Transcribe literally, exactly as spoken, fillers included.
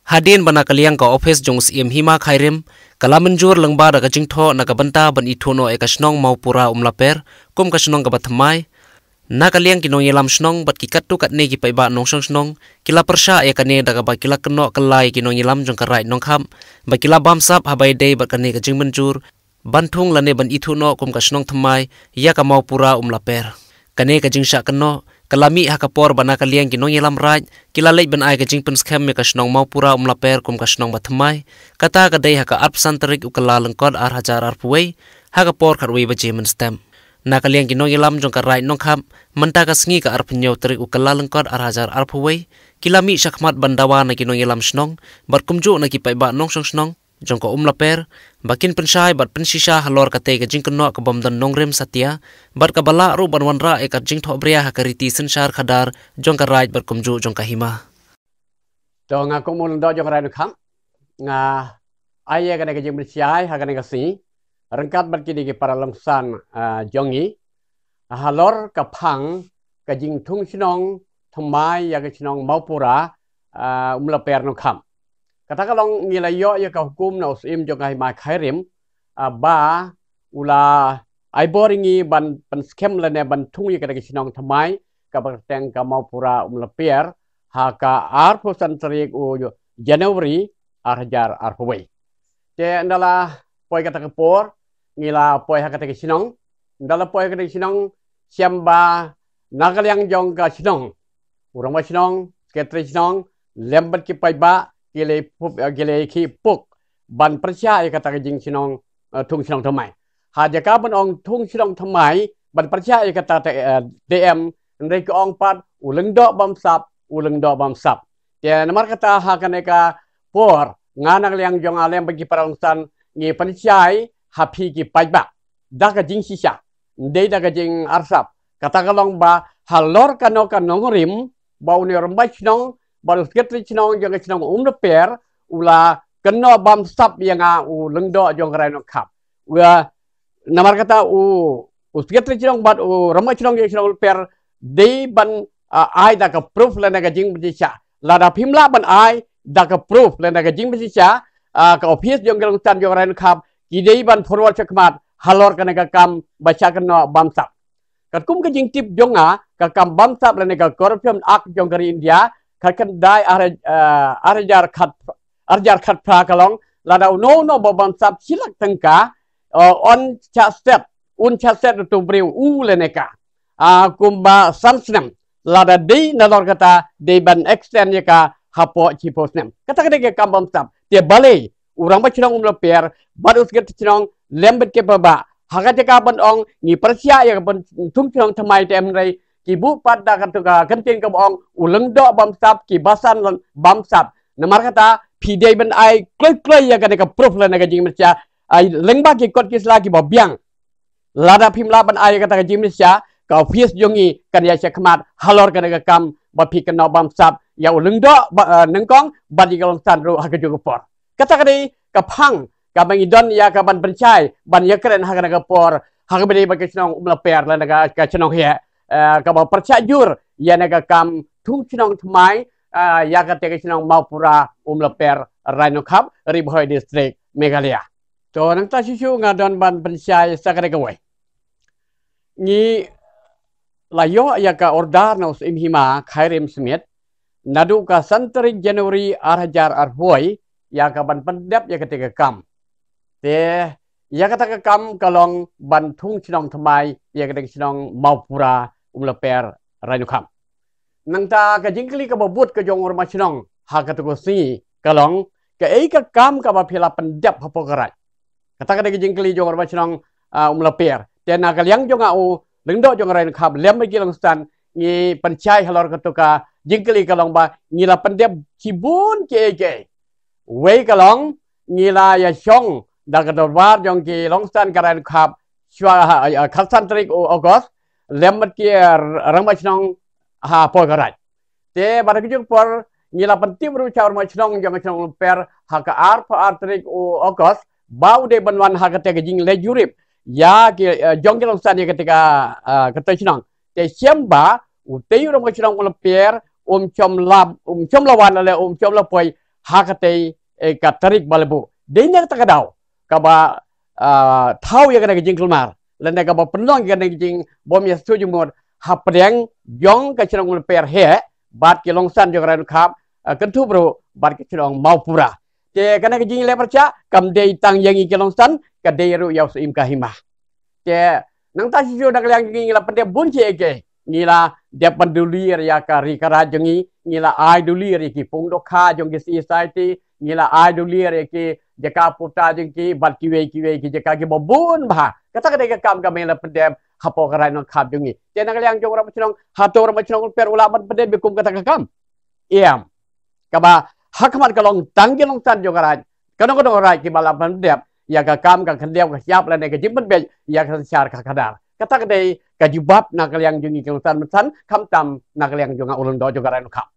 Hadien ba na ka liang ka ophis jong u Syiem Hima Khyrim ka la mynjur lyngba da ka jingthoh na ka bynta ban ithuh noh ïa ka shnong Mawpura Umlaper kum ka shnong kaba thymmai, na ka liang ki nongïalam shnong bad ki katto katne ki paidbah nongshong shnong ki la pyrshah ïa kane da kaba ki la kynnoh kylla ïa ki nongïalam jong ka Raid Nongkham ba ki la bamsap haba ïadei bad kane ka jingmynjur ban thung lane ban ithuh noh kum ka shnong thymmai ïa ka Mawpura Umlaper. Kane ka jingshah kynnoh ka la mih ha ka por ba na ka liang ki nongïalam Raid ki la leit ban ai ka jingpynskhem ïa ka shnong Mawpura Umlaper kum ka shnong ba thymmai, kata ka dei ha ka arphew san tarik u Kyllalyngkot ar hajar arphew wei, ha ka por khatwei baje mynstep. Na ka liang ki nongïalam jong ka Raid Nongkham, mynta ka sngi ka arphew hynñiew tarik u Kyllalyngkot ar hajar arphew wei, ki la mih shakhmat ban dawa na ki nongïalam shnong bad kumjuh na ki paidbah nongshong shnong jong ka Umlaper ba kin pynshai bad pynshisha halor katei ka jingkynnoh ka bym don nongrim satia bad kaba lah ruh ban wanrah ïa ka jingthohbria ha ka riti synshar khadar jong ka Raid bad kumjuh jong ka Hima. To nga kum u Lyngdoh jong ka Raid Nongkham, nga ai ïa kane ka jingpynshai ha kane ka sngi ryngkat bad kine ki para longsan, ah, jong ngi halor ka phang ka jingthung shnong thymmai ïa ka shnong Mawpura, ah, Umlaper Nongkham. Kata ka long ngi la ïoh ïa ka hukum na u Syiem jong ka Hima Khyrim, ah, ba u la ai bor ïa ngi ban pynskhem lane ban thung ïa kata ka shnong thymmai kaba kyrteng ka Mawpura Umlaper ha ka arphew san tarik u January ar hajar arphew wei. Te ynda la poi kata ka por ngi la poi ha kata ka shnong. Ynda la poi ha kata ka shnong, shem ba na ka liang jong ka shnong, u rangbah shnong, sekretari shnong lem bad ki paidbah ki la puk, eh, ki la khie puk ban pyrshah ïa kata ka jingshnong, eh, thung shnong thymmai. Ha jaka ban ong thung shnong thymmai ban pyrshah ïa kata te, eh, te em, hynrei ki ong pat u Lyngdoh bamsap, u Lyngdoh bamsap. Te namar kata ha kane ka por nga na ka liang jong nga lem bad ki para longsan ngi pynshai ha phi ki paidbah da ka jingshisha, ym dei da ka jingarsap. Kata ka long ba halor kano ka nongrim ba une u rangbah shnong bad u sekretari shnong jong ka shnong Umlaper u la kynnoh bamsap ïa nga u Lyngdoh jong ka Raid Nongkham. Wa namar kata u, u sekretari shnong bad u rangbah shnong jong ka shnong Umlaper dei ban, ah, ai da ka proof lane ka jingpynshai. Lada phim lah ban ai da ka proof lane ka jingpynshai, ah, ka ophis jong ki longsan jong ka Raid Nongkham ki dei ban forward shakhmat halor kane ka kam ba shah kynnoh bamsap. Katkum ka jingtip jong nga, ka kam bamsap lane ka Corruption Act jong ka ri India, khatkhyndai ar, eh, ar hajar khat, ar hajar khatphra ka long, lada uno uno ba bamsap shi lak tyngka, eh, un shah set, un shah set uto u briew u lane ka, ah, kumba san snem, lada dei nalor kata dei ban extend ïa ka hapoh shiphew snem. Kata ka dei ka kam bamsap. Te balei u rangbah shnong Umlaper bad u sekretari shnong lem bad ki paidbah ha ka jaka ban ong ngi pyrshah ïa ka ban thung shnong thymmai te em, hynrei ki buh pat da katu ka kyntien kaba ong u Lyngdoh bamsap, ki basan bamsap. Namar kata phi dei ban ai kloi kloi ïa kane ka proof lane ka jingpynshai, ai lyngba ki kot ki sla kiba biang. Lada phim lah ban ai kata ka jingpynshai, ka ophis jong ngi kan ïa shakhmat halor kane ka kam ba phi kynnoh bamsap ïa u Lyngdoh ba, eh, nyngkong bad ïa ki longsan ruh ha kajuh ka por. Kata ka dei ka phang kaba ngi don ïa ka ban pynshai ban ïakren ha kane ka por ha kaba dei bad ka shnong Umlaper lane ka, ka shnong Heh, eh, kaba pyrshah jur ïa kane ka kam thung shnong thymmai, eh, ïa kata ka shnong Mawpura Umlaper, Raid Nongkham, Ri Bhoi District, Meghalaya. To nangta shisha nga don ban pynshai sa kane kawei. Ngi la ïoh ïa ka order na u Syiem Hima Khyrim Smit naduh ka san tarik January ar hajar arphew wei ïa ka ban pyndep ïa kata ka kam. Te ïa kata ka kam ka long ban thung shnong thymmai ïa kata ka shnong Mawpura Umlaper, Raid Nongkham. Nangta ka jingkylli kaba bud ka jong u rangbah shnong ha katu ka sngi ka long, kaei ka kam kaba phi la pyndep hapoh ka Raid? Kata ka dei ka jingkylli jong u rangbah shnong, ah, Umlaper. Te na ka liang jong nga u Lyngdoh jong ka Raid Nongkham lem bad ki longsan ngi pynshai halor katu ka jingkylli ka long ba ngi la pyndep shibun kiei kiei. Wei ka long ngi la ïa shong da ka dorbar jong ki longsan ka Raid Nongkham shwa ha, ah, khatsan tarik u August lem bad ki, ah, rangbah shnong hapoh ka Raid. Te bad ha kajuh ka por ngi la pyntip ruh sha u rangbah shnong jong ka shnong Umlaper ha ka arphew ar tarik u August ba u dei ban wan ha kata ka jingleit jurip ïa ki, eh, jong ki longsan ïa kata ka, eh, kata ka shnong. Te shem ba utei u rangbah shnong Umlaper um shym la, um shym la wan lane um shym la poi ha katei, eh, ka tarik ba la buh. Dei na kata ka daw kaba, ah, thaw ïa kane ka jingkulmar lane kaba pynlong ïa kane ka jingbym ïa sngewthuh jingmut hapdeng jong ka shnong Umlynper Heh bad ki longsan jong ka Raid Nongkhap, ah, Kynthup ruh bad ka shnong Mawpura. Te kane ka jingleh pyrshah kam dei tang ïa ngi ki longsan, ka dei ruh ïa u Syiem ka Hima. Te nangta shisha na ka liang jong ngi ngi la pyndep bun kiei kiei. Ngi la dep ban dulir ïa ka ri ka raid jong ngi, ngi la ai dulir ïa ki pung dohkha jong ki society, ngi la ai dulir ïa ki jaka puta jong ki bad kiwei kiwei ki jaka kiba bun bha. Kata ka dei ka kam kaba ngi la pyndep hapoh ka Raid Nongkhap jong ngi. Te na ka liang jong u rangbah shnong, hato u rangbah shnong Umlynper u lah ban pyndep beit kum kata ka kam? Em. Kaba ha khmat ka long tang ki longsan jong ka raid, kano kano ka raid kiba lah ban pyndep ïa ka kam ka khyndew ka shyiap lane ka jingpynbeit ïa ka synshar ka khadar. Kata ka dei ka jubab na ka liang jong ngi ki longsan mynsan, khamtam na ka liang jong nga u lyngdoh jong ka Raid Nongkhap.